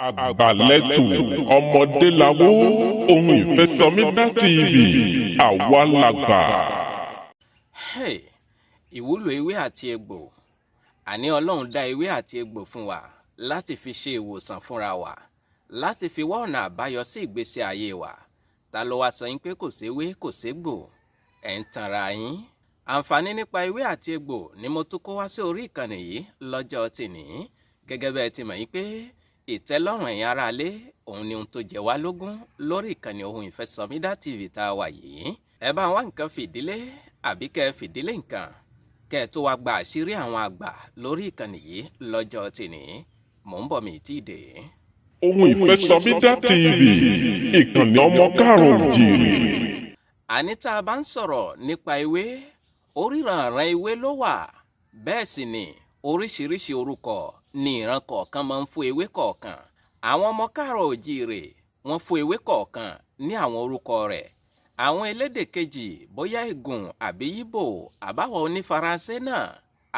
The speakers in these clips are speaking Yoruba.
Àgbàlẹ́tù ọmọdé lawó ohun ìfẹsọ̀mídà TV àwa làgbà. Hey, ìwúlò ewé àti egbò. Àní Ọlọ́run dá ewé àti egbò fún wa láti fi ṣe ìwòsàn fúnra wa, láti fi wá ọ̀nà àbáyọ sí ìgbésí ayé wa. Ta ló wá sọ yín pé kò séwé kò ségbò? Ẹ̀ ń tanra yín. Àǹfààní nípa ewé àti egbò ni mo tún kó wá sí orí ìkànnì yìí lọ́jọ́ tìní. Gẹ́gẹ́ bẹ́ẹ̀ ti mọ̀ yín pé ìtẹ́lọ́rùn ẹ̀yin aráalé òun ni ohun tó jẹ wá lógún lórí ìkànnì Ohun Ìfẹ́sọmídà TV tá a wà yìí. Ẹ bá wá nǹkan fìdílé àbí kẹ́ ẹ fìdílé nǹkan kẹ́ ẹ tó wá gba àṣírí àwọn àgbà lórí ìkànnì yìí lọ́jọ́ tìní. Mò ń bọ̀, mi ì tí ì dé. Ohun ìfẹsọ̀mídà TV, ìkànnì ọmọ káàrọ̀ òjìrì. Àní tá a bá ń sọ̀rọ̀ nípa ewé, oríranran ewé ló wà. Bẹ́ẹ̀ sì ni oríṣiríṣi orúkọ ni ìran kọ̀ọ̀kan máa ń fún ewé kọ̀ọ̀kan. Àwọn ọmọ káàrọ̀ òjíire, wọ́n fún ewé kọ̀ọ̀kan ní àwọn orúkọ rẹ̀. Àwọn elédè kejì, bóyá Ìgùn àbí Yíbò àbáwọ̀ onífaransé náà,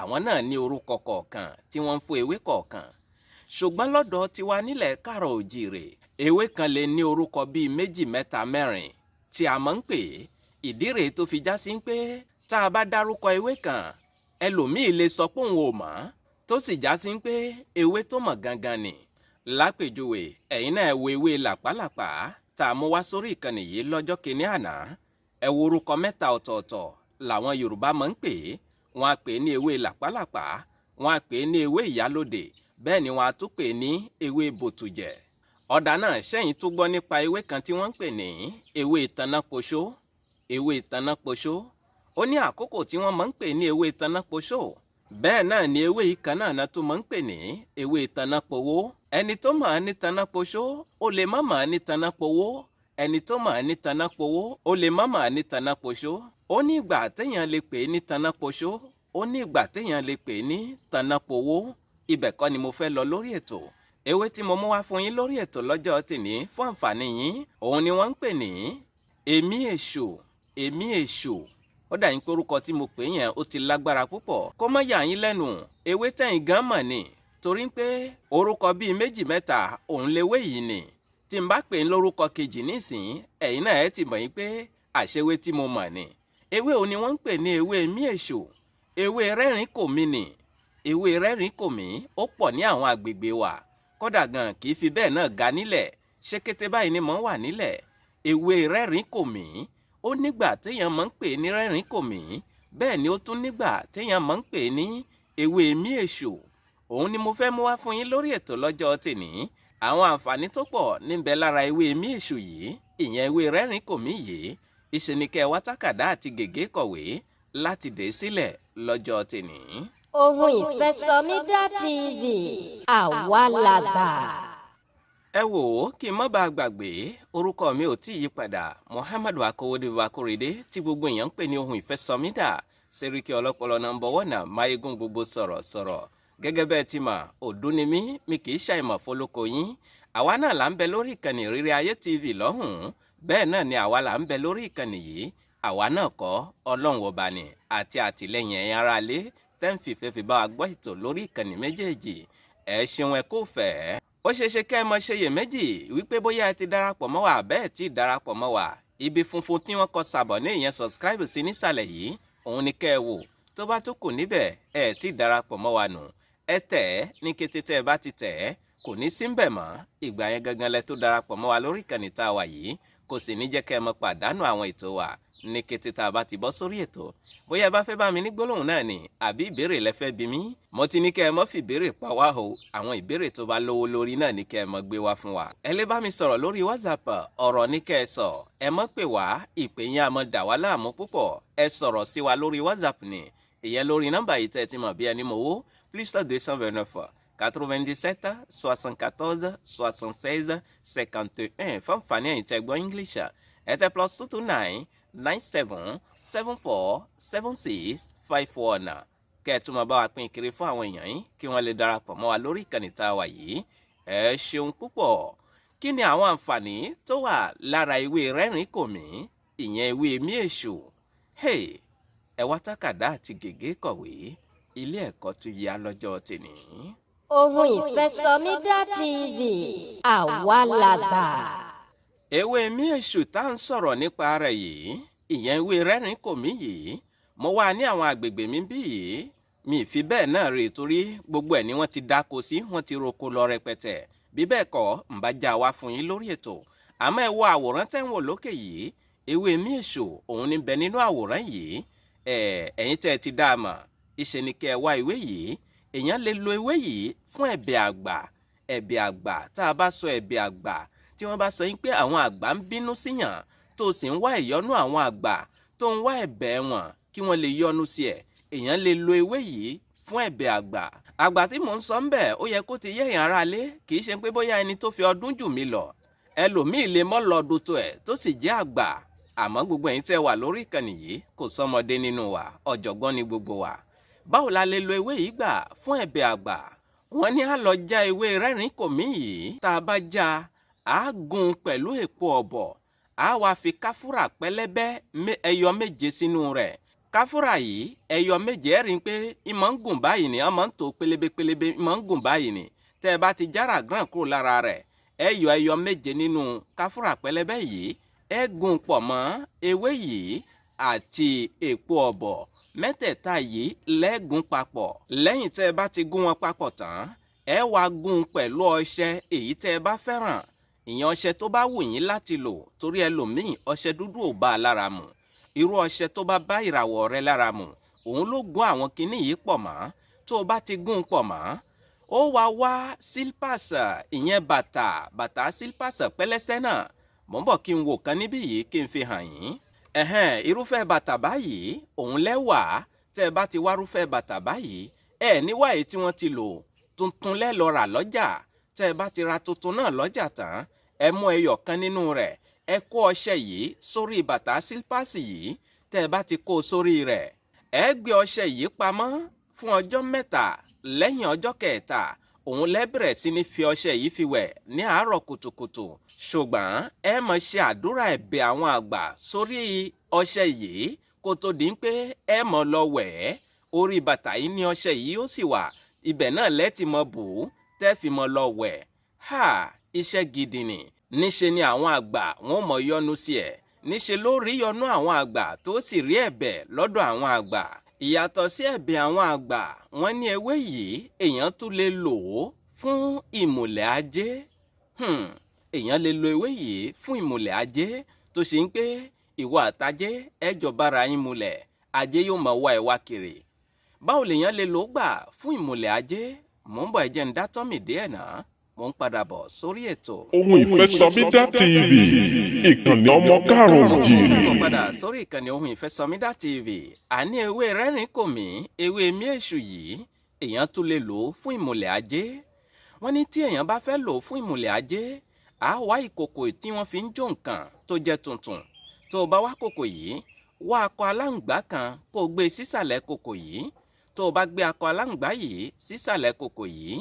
àwọn náà ní orúkọ kọ̀ọ̀kan tí wọ́n ń fún ewé kọ̀ọ̀kan. Ṣùgbọ́n lọ́dọ̀ tiwa nílẹ̀ káàrọ̀ òjíire, ewé kan lè ní orúkọ bíi méjì, mẹ́ta, mẹ́rin tí a máa ń pè é. Ìdí rèé tó fi já sí pé tá a bá dárúkọ ewé kan, ẹlòmíì lè sọ pé òun ò mọ̀, tó sì já sí pé ewé tó mọ̀ gangan ni. Lápèjúwe, ẹ̀yin náà wo ewé làpálàpá tá a mú wá sórí ìkànnì yìí lọ́jọ́ kìíní àná. Ẹ wo orúkọ mẹ́ta ọ̀tọ̀ọ̀tọ̀ làwọn Yorùbá máa ń pè é. Wọ́n á pè é ní ewé làpálàpá, wọ́n á pè é ní ewé ìyálòdè, bẹ́ẹ̀ ni wọ́n á tún pè é ní ewé bòtùjẹ̀. Ọ̀dà náà, ṣẹ́yìn tó gbọ́ nípa ewé kan tí wọ́n ń pè ní ewé tanápoṣó? Ewé tanápoṣó, ó ní àkókò tí wọ́n máa ń pè ní ewé tanápoṣó. Bẹ́ẹ̀ náà ni ewé yìí kan náà tó máa ń pè ní ewé tanápowó. Ẹni tó mọ̀ ọ́ ní tanápoṣó, ó lè má mọ̀ ọ́ ní tanápowó. Ẹni tó mọ̀ ọ́ ní tanápowó, ó lè má mọ̀ ọ́ ní tanápoṣó. Ó ní ìgbà téèyàn lè pè é ní tanápoṣó, ó ní ìgbà téèyàn lè pè é ní tanápowó. Ibẹ̀ kọ́ ni mo fẹ́ lọ lórí ètò. Ewé tí mo mú wá fún yín lórí ètò lọ́jọ́ tèní fún àǹfààní yín, òun ni wọ́n ń pè ní èmí èṣù. Èmí èṣù, ó dà yín pé orúkọ tí mo pè yẹn, ó ti lágbára púpọ̀. Kó má yà yín lẹ́nu, ewé tẹ̀yìn gan mọ̀ ni, torí pé orúkọ bíi méjì mẹ́ta òun léwé yìí ni. Tí n bá pè ń lórúkọ kejì nísìnyí, ẹ̀yin náà ẹ ti mọ̀ yín pé àṣewé tí mo mọ̀ ni. Ewé òun ni wọ́n ń pè ní ewé mí èṣù. Ewé rẹ́rìn kò mí ni. Ewé rẹ́rìn kò mí, ó pọ̀ ní àwọn àgbègbè wa. Kódà gan kì í fi bẹ́ẹ̀ náà ga nílẹ̀, ṣé kété báyìí ni mò ń wà nílẹ̀. Ewé rẹ́rìn kò mí, ó nígbà téèyàn máa ń pè ní rẹ́rìn kò mí, bẹ́ẹ̀ ni ó tún nígbà téèyàn máa ń pè ní ewé mí èṣù. Òun ni mo fẹ́ mú wá fún yín lórí ètò lọ́jọ́ tèní. Àwọn àǹfààní tó pọ̀ níbẹ̀ lára ewé mí èṣù yìí, ìyẹn ewé rẹ́rìn kò mí yìí. Ìṣe ni kẹ́ ẹ wá tákàdá àti gègé kọ̀wé láti dé sílẹ̀ lọ́jọ́ tèní. Ohun Ìfẹsọmídà TV, àwa làgbà. Ẹ wò ó, kí n má bàa gbàgbé, orúkọ mi ò tí ì yí padà, Muhammadu Akowode Bakorede, tí gbogbo èèyàn ń pè ní Ohun Ìfẹsọmídà, Sẹ́ríkì ọlọ́pọlọ number one, máyégún gbogbo sọ̀rọ̀ sọ̀rọ̀. Gẹ́gẹ́ bẹ́ẹ̀ ti mọ̀, òdú ni mí, mi kì í ṣàìmọ̀ fọlọ́kọ yín. Àwa náà là ń bẹ lórí ìkànnì Ìrírí Ayé TV lọ́hùn-ún, bẹ́ẹ̀ náà ni àwa là ń bẹ lórí ìkànnì yìí. Àwa náà kọ́, Ọlọ́run ọba ni àti àtìlẹ́yìn ẹ̀yin aráalé tẹ́ ń fìfẹ́ fi bá wa gbọ́ ètò lórí ìkànnì méjèèjì. Ẹ ṣeun, ẹ kó fẹ́. Ó ṣeé ṣe kẹ́ ẹ mọ ṣeyèméjì wípé bóyá ẹ ti darapọ̀ mọ́ wa, bẹ́ẹ̀ tí darapọ̀ mọ́ wa. Ibi funfun tí wọ́n kọ sàbọ̀ ní, ìyẹn subscribe sí nísàlẹ̀ yìí, òun ni kẹ́ ẹ wò. Tó bá tó kù níbẹ̀, ẹ tí darapọ̀ mọ́ wa nù. Ẹ tẹ̀ ẹ́. Ní kété tẹ́ ẹ bá ti tẹ̀ ẹ́, kò ní sí ń bẹ̀ mọ́. Ìgbà yẹn gangan lẹ tó darapọ̀ mọ́ wa lórí ìkànnì tá a wà yìí. Kò sì ní jẹ́ kẹ́ ẹ mọ pàdánù àwọn ètò wa ní kété tá a bá ti bọ́ sórí ètò. Bóyá ẹ bá fẹ́ bá mi ní gbólóhùn náà ni, àbí ìbéèrè lẹ fẹ́ bi mí, mo ti ní kẹ́ ẹ mọ́ fi ìbéèrè pa wá o. Àwọn ìbéèrè tó bá lówó lórí náà ní kẹ́ ẹ mọ́ gbé wá fún wa. Ẹ lè bá mi sọ̀rọ̀ lórí WhatsApp. Ọ̀rọ̀ ní kẹ́ ẹ sọ, ẹ mọ́ pè wá, ìpè yín á mọ́ dà wá láàmú púpọ̀. Ẹ sọ̀rọ̀ sí wa lórí WhatsApp ni, ìyẹn lórí nọ́mbà yìí tẹ́ ẹ ti mọ̀ bí ẹni mọ̀ wó: +229 97 74 76 51. Fún àǹfààní ẹ̀yin tẹ́ gbọ́ English, ẹ tẹ +229 97 74 76 51. Kẹ́ ẹ tún máa bá wa pín kiri fún àwọn èèyàn yín kí wọ́n lè darapọ̀ mọ́ wa lórí ìkànnì tá a wà yìí. Ẹ ṣeun púpọ̀. Kí ni àwọn àǹfààní tó wà lára ewé rẹ́rìn kòmí, ìyẹn ewé mí èṣù? Hey, ẹ wá tákàdá àti gègé kọ̀wé, ilé ẹ̀kọ́ tún yá lọ́jọ́ tèní. Ohun Ìfẹsọmídà TV. Àwa làgbà. Ewé mí èṣù tá à ń sọ̀rọ̀ nípa rẹ̀ yìí, ìyẹn ewé rẹ́rìn kò mí yìí, mo wà ní àwọn àgbègbè mi bí yìí, mi ì fi bẹ́ẹ̀ náà rè torí gbogbo ẹ̀ ni wọ́n ti dáko sí, wọ́n ti roko lọ rẹpẹtẹ. Bí bẹ́ẹ̀ kọ́, ń bá já wa fún yín lórí ètò. Àmọ́ ẹ wo àwòrán tẹ́ ń wò lókè yìí, ewé mí èṣù òun ní bẹ nínú àwòrán yìí. Ẹ̀yin tẹ́ ẹ ti dá a mọ̀, ìṣe ni kẹ́ ẹ wá ewé yìí. Èèyàn lè lo ewé yìí fún ẹ̀bẹ̀ àgbà. Ẹ̀bẹ̀ àgbà, tá a bá sọ ẹ̀bẹ̀ àgbà, tí wọ́n bá sọ yín pé àwọn àgbà ń bínú síyàn, tó sì ń wá ìyọ́nú àwọn àgbà, tó ń wá ẹ̀bẹ̀ wọn kí wọ́n lè yọ́nú sí ẹ̀, èèyàn lè lo ewé yìí fún ẹ̀bẹ̀ àgbà. Àgbà tí mò ń sọ ń bẹ̀, ó yẹ kó ti yé èèyàn ara lé, kì í ṣe pé bóyá ẹni tó fi ọdún jù mí lọ, ẹlòmíì lè mọ́ lọ́dún tó ẹ̀ tó sì jẹ́ àgbà. Àmọ́ gbogbo ẹ̀yin tẹ́ wà lórí ìkànnì yìí, kò sọmọdé nínú wa, ọ̀jọ̀gbọ́n ni gbogbo wa. Báwo la lè lo ewé yìí gbà fún ẹ̀bẹ̀ àgbà? Wọ́n ní á lọ já ewé rẹ́rìn kò mí yìí. Tá a bá já, á gún pẹ̀lú èpo ọ̀bọ̀, á wá fi káfúrà pẹlẹbẹ ẹyọ 7 sínú rẹ̀. Káfúrà yìí ẹyọ 7, ẹ rí i pé ìmọ̀ ń gùn báyìí ni, ọmọ ń tó pélébé pélébé, ìmọ̀ ń gùn báyìí ni. Tẹ́ ẹ bá ti jára gíràn kúrò lára rẹ̀, ẹ yọ ẹyọ 7 nínú káfúrà pẹlẹbẹ yìí, ẹ gún pọ̀ mọ́ ewé yìí àti èpo ọ̀bọ̀ mẹ́tẹ̀ẹ̀ta yìí lẹ́gùn papọ̀. Lẹ́yìn tẹ́ ẹ bá ti gún wọn papọ̀ tán, ẹ wá gún pẹ̀lú ọṣẹ èyí tẹ́ ẹ bá fẹ́ràn, ìyẹn ọṣẹ tó bá wù yín láti lò, torí ẹlòmíì ọṣẹ dúdú ò bá a lára mu. Irú ọṣẹ tó bá bá ìràwọ̀ rẹ lára mu, òun ló gún àwọn kinní yìí pọ̀ mọ́. Tó o bá ti gún pọ̀ mọ́, ó wá wá sílpàsì, ìyẹn bàtà, bàtà sílpàsì pẹ́lẹ́sẹ́ náà. Mò ń bọ̀ kí n wò kan níbí yìí kí n fi hàn yín. Ẹ̀hẹ́n, irúfẹ́ bàtà báyìí òun lẹ́wà. Tẹ́ ẹ bá ti wá irúfẹ́ bàtà báyìí, ẹ níwá èyí tí wọ́n ti lò, tuntun lẹ́ lọ rà lọ́jà. Tẹ́ ẹ bá ti ra tuntun náà lọ́jà tán, ẹ mú ẹyọ kan nínú rẹ̀, ẹ kó ọṣẹ yìí sórí bàtà sílpàsì yìí. Tẹ́ ẹ bá ti kó sórí rẹ̀, ẹ gbé ọṣẹ yìí pamọ́ fún ọjọ́ 3. Lẹ́yìn ọjọ́ kẹta, òun lẹ́ bẹ̀rẹ̀ sí ní fi ọṣẹ yìí fi wẹ̀ ní àárọ̀ kùtùkùtù. Ṣùgbọ́n ẹ máa ṣe àdúrà ẹ̀bẹ̀ àwọn àgbà sórí ọṣẹ yìí kó tó di pé ẹ máa lọ wẹ̀ ẹ́. Orí bàtà yìí ní ọṣẹ yìí ó sì wà, ibẹ̀ náà lẹ́tì mọ bù ú tẹ́ fi mọ lọ wẹ̀. Ha, iṣẹ́ gidi ni. Níṣe ni àwọn àgbà wọn mọ̀ yọ́nú sí ẹ̀, níṣe ló rí yọ́nú àwọn àgbà tó sì rí ẹ̀bẹ̀ lọ́dọ̀ àwọn àgbà. Ìyàtọ̀ sí ẹ̀bẹ̀ àwọn àgbà, wọ́n ní ewé yìí èèyàn tún lè lò ó fún ìmùlẹ̀ ajé. Èèyàn lè lo ewé yìí fún ìmùlẹ̀ ajé, tó ṣe ń pé ìwọ àtajé ẹ jọ bára yín mulẹ̀, ajé yóò máa wá ẹ wá kiri. Báwo lèèyàn lè lò ó gbà fún ìmùlẹ̀ ajé? Mò ń bọ̀, ẹ jẹ́ ń dá tọ́mì díẹ̀ náà, mò ń padà bọ̀ sórí ètò. Ohun Ìfẹ́sọmídá TV, ìkànnì ọmọ káàrọ̀ òjìrì. Mo padà sórí ìkànnì Ohun Ìfẹ́sọmídá TV. Àní ewé rẹ́rìn kò mí, ewé mí èṣù yìí, èèyàn tún lè lò ó fún ìmùlẹ̀ ajé. Wọ́n ní tí èèyàn bá fẹ́ lò ó fún ìmùlẹ̀ ajé, á wá ìkòkò tí wọ́n fi ń jó nǹkan tó jẹ́ tuntun. Tó o bá wá kòkò yìí, wá akọ aláǹgbá kan kó o gbé sísàlẹ̀ kòkò yìí. Tó o bá gbé akọ aláǹgbá yìí sísàlẹ̀ kòkò yìí,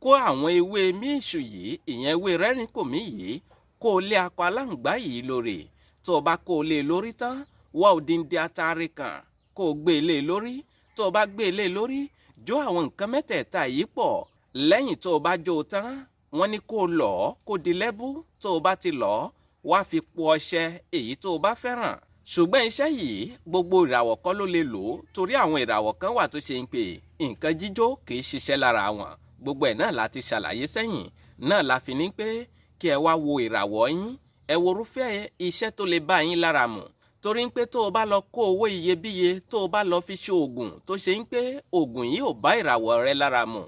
kó àwọn ewé mí èṣù yìí, ìyẹn ewé rẹ́rìn kò mí yìí, kó o lé akọ aláǹgbá yìí lórí. Tó o bá kó o lé lórí tán, wá odindi atare kan kó o gbé e lé lórí. Tó o bá gbé e lé lórí, jó àwọn nǹkan mẹ́tẹ̀ẹ̀ta yìí pọ̀. Lẹ́yìn tó o bá jó o tán, wọ́n ní kó o lọ̀ ọ́ kó di lẹ́bú. Tó o bá ti lọ̀ ọ́, wá fi po ọṣẹ èyí tó o bá fẹ́ràn. Ṣùgbọ́n iṣẹ́ yìí gbogbo ìràwọ̀ kọ́ ló lè lò ó, torí àwọn ìràwọ̀ kan wà tó ṣe ń pè nǹkan jíjó kì í ṣiṣẹ́ lára wọn. Gbogbo ẹ̀ náà la ti ṣàlàyé sẹ́yìn náà, la fi ní pé kí ẹ wá wo ìràwọ̀ yín, ẹ wo irúfẹ́ iṣẹ́ tó lè bá yín lára mu. Torí pé tó o bá lọ kó owó iyebíye, tó o bá lọ fi ṣe oògùn tó ṣe ń pé oògùn yìí ò bá ìràwọ̀ rẹ lára mu,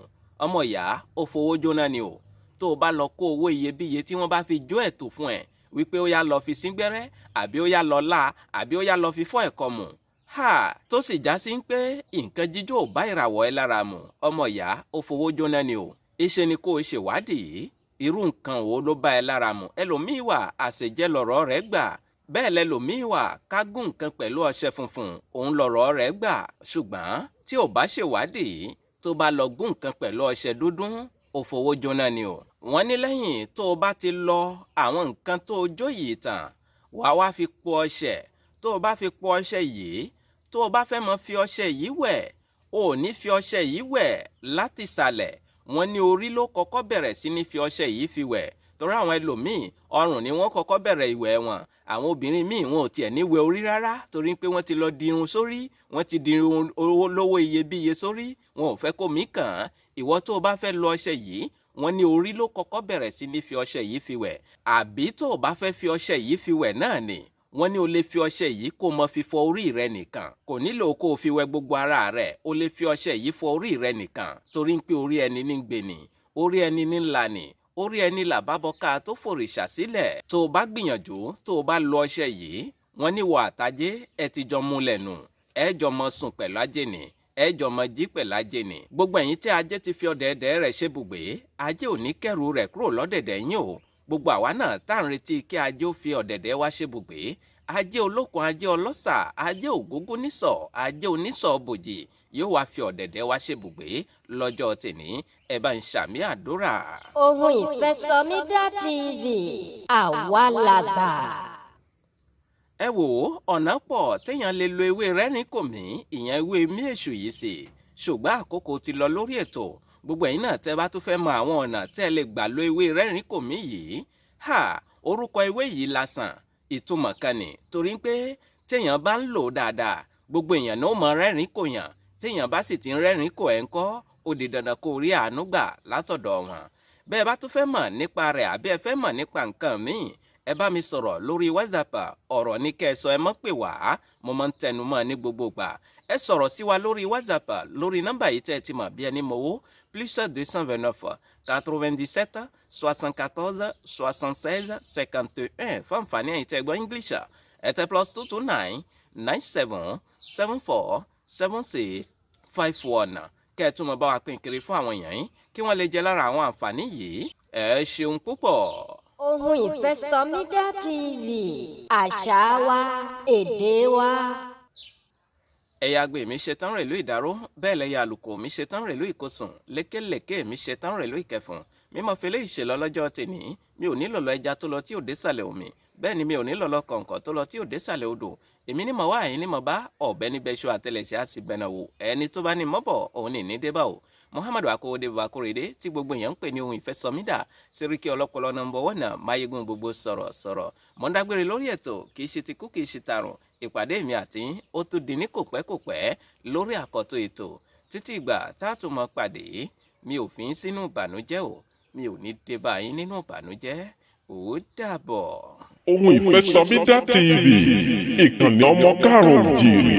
ọmọ ìyá, ó fowó jóná ni o. Tó o bá lọ kó owó iyebíye tí wọ́n bá fi jó ẹ̀tò fún ẹ wípé ó yá lọ fi síngbẹ́rẹ́, àbí ó yá lọ lá, àbí ó yá lọ fi fọ́ ẹ̀kọ́ mu, ha, tó sì já sí pé nǹkan jíjó ò bá ìràwọ̀ ẹ lára mu, ọmọ ìyá, ó fowó jóná ni o. Ìṣe ni kó o ṣèwádìí irú nǹkan wo ló bá ẹ lára mu. Ẹlòmíì wà, àṣejẹ lọ̀rọ̀ rẹ̀ gbà. Bẹ́ẹ̀ lẹlòmíì wà, ká gún nǹkan pẹ̀lú ọṣẹ funfun òun lọ̀rọ̀ rẹ̀ gbà. Ṣùgbọ́n tí ò bá ṣèwádìí, tó bá lọ gún nǹkan pẹ̀lú ọṣẹ dúdú, ó fowó jóná ni o. Wọ́n ní lẹ́yìn tó o bá ti lọ àwọn nǹkan tó o jó yìí tán, wàá wá fi po ọṣẹ. Tó o bá fi po ọṣẹ yìí, tó o bá fẹ́ mọ fi ọṣẹ yìí wẹ̀, o ò ní fi ọṣẹ yìí wẹ̀ láti ìsàlẹ̀. Wọ́n ní orí ló kọ́kọ́ bẹ̀rẹ̀ sí ní fi ọṣẹ yìí fi wẹ̀. Torí àwọn ẹlòmíì, ọrùn ni wọ́n kọ́kọ́ bẹ̀rẹ̀ ìwẹ̀ wọn. Àwọn obìnrin míì, wọn ò tiẹ̀ ní wẹ orí rárá, torí pé wọ́n ti lọ dirun sórí, wọ́n ti dirun olówó iyebíye sórí, wọn ò fẹ́ kó mi kàn án. Ìwọ tó o bá fẹ́ lo ọṣẹ yìí, wọ́n ní orí ló kọ́kọ́ bẹ̀rẹ̀ sí ní fi ọṣẹ yìí fi wẹ̀. Àbí tó o bá fẹ́ fi ọṣẹ yìí fi wẹ̀ náà ni, wọ́n ní o lè fi ọṣẹ yìí kó mọ fi fọ orí rẹ nìkan. Kò nílò kó o fi wẹ gbogbo ara rẹ. O lè fi ọṣẹ yìí fọ orí rẹ nìkan, torí pé orí ẹni ní gbè ní, orí ẹni ní ńlá ni, orí ẹni làbábọ́ká tó fòrìṣà sílẹ̀. Tó o bá gbìyànjú, tó o bá lo ọṣẹ yìí, wọ́n ní wọ àtàjẹ́ ẹ ti jọ mú lẹ́nu, ẹ jọ mọ sùn pẹ̀lú ajé ni, ẹ jọ mọ jí pẹ̀lú ajé ni. Gbogbo ẹ̀yin tí ajé ti fi ọ̀dẹ̀ẹ̀dẹ̀ rẹ̀ ṣe bùgbé, ajé ò ní kẹ́rù rẹ̀ kúrò lọ́dẹ̀dẹ̀ yín o. Gbogbo àwa náà tá à ń retí kí ajé ó fi ọ̀dẹ̀dẹ̀ wá ṣe bùgbé, ajé olókun, ajé ọlọ́sà, ajé ògógó nísọ̀, ajé onísọ̀ bòjì yóò wá fi ọ̀dẹ̀dẹ̀ wá ṣe bùgbé lọ́jọ́ tèní. Ẹ bá ń ṣàmì àdúrà. Ohun Ìfẹ́sọmídà TV, àwa làgbà. Ẹ wò ó, ọ̀nà pọ̀ téèyàn lè lo ewé rẹ́rìn kò mí, ìyẹn ewé mí èṣù yìí sí, ṣùgbọ́n àkókò ti lọ lórí ètò. Gbogbo ẹ̀yin náà tẹ́ bá tún fẹ́ mọ àwọn ọ̀nà tẹ́ lè gbà lo ewé rẹ́rìn kò mí yìí, ha, orúkọ ewé yìí lásán ìtumọ̀ kan ni, torí pé téèyàn bá ń lò ó dáadáa, gbogbo èèyàn náà mọ rẹ́rìn kò yàn. Téèyàn bá sì ti ń rẹ́rìn kò ẹ̀ ń kọ́, ó di dandan kó rí àánú gbà látọ̀dọ̀ wọn. Bẹ́ẹ̀ bá tún fẹ́ mọ̀ nípa rẹ̀, àbí ẹ fẹ́ mọ̀ nípa nǹkan míì, ẹ bá mi sọ̀rọ̀ lórí WhatsApp. Ọ̀rọ̀ ní kẹ́ ẹ sọ, ẹ mọ́ pè wá, mo máa ń tẹnu mọ́ ní gbogbo gbà. Ẹ sọ̀rọ̀ sí wa lórí WhatsApp lórí nọ́mbà yìí tẹ́ ẹ ti mọ̀ bí ẹni mọ̀wó: +229 97 74 76 51. Fáǹfààní ẹ̀yin tẹ́ gbọ́ English, ẹ tẹ +229 97 74 76 51. Kẹ́ ẹ tún mọ̀ bá wa pín kiri fún àwọn èèyàn yín, kí wọ́n lè jẹ lára àwọn àǹfààní yìí. Ẹ ṣeun púpọ̀. Ohun Ìfẹ́sọmídà TV, àṣà wa, èdè wa. Ẹ̀yà àgbè mi ṣetán rèlú ìdáró, bẹ́ẹ̀ lẹ́yà àlùkò mi ṣetán rèlú ìkosùn, lékèlékè mi ṣetán rèlú ìkẹfùn. Mímọ́ fẹlẹ́ ìṣèlọ lọ́jọ́ tèní. Mi ò nílò lọ ẹja tó lọ tí ò dé sàlẹ̀ omi, bẹ́ẹ̀ ni mi ò nílò lọ kọ̀ǹkọ̀ tó lọ tí ò dé sàlẹ̀ odò. Èmi ní mọ̀ wá, ẹ̀yin ní mọ̀ bá ọ̀bẹ níbẹ̀ ṣọ àtẹlẹsẹ̀ á sì bẹ̀nà wò. Ẹni tó bá ní mọ́bọ̀ òun ní ní débà o. Muhammadu Akowode Babakorede tí gbogbo èèyàn ń pè ní Ohun Ìfẹ́sọmídà, Sẹ́ríkì ọlọ́pọlọ number one, máyégún gbogbo sọ̀rọ̀ sọ̀rọ̀. Mọ̀ndágbére lórí ètò. Kì í ṣe ti kú, kì í ṣe tàrùn. Ìpàdé mi àti yín ó tún di ní kòpẹ́kòpẹ́ lórí àkọ́tún ètò. Títí ìgbà tá a tún mọ pàdé, mi ò fi yín sínú ìbànújẹ́ o, mi ò ní dé bá yín nínú ìbànújẹ́. Ó dàbọ̀. Ohun Ìfẹ́sọmídà TV, ìkànnì ọmọ káàrọ̀ oòjíire.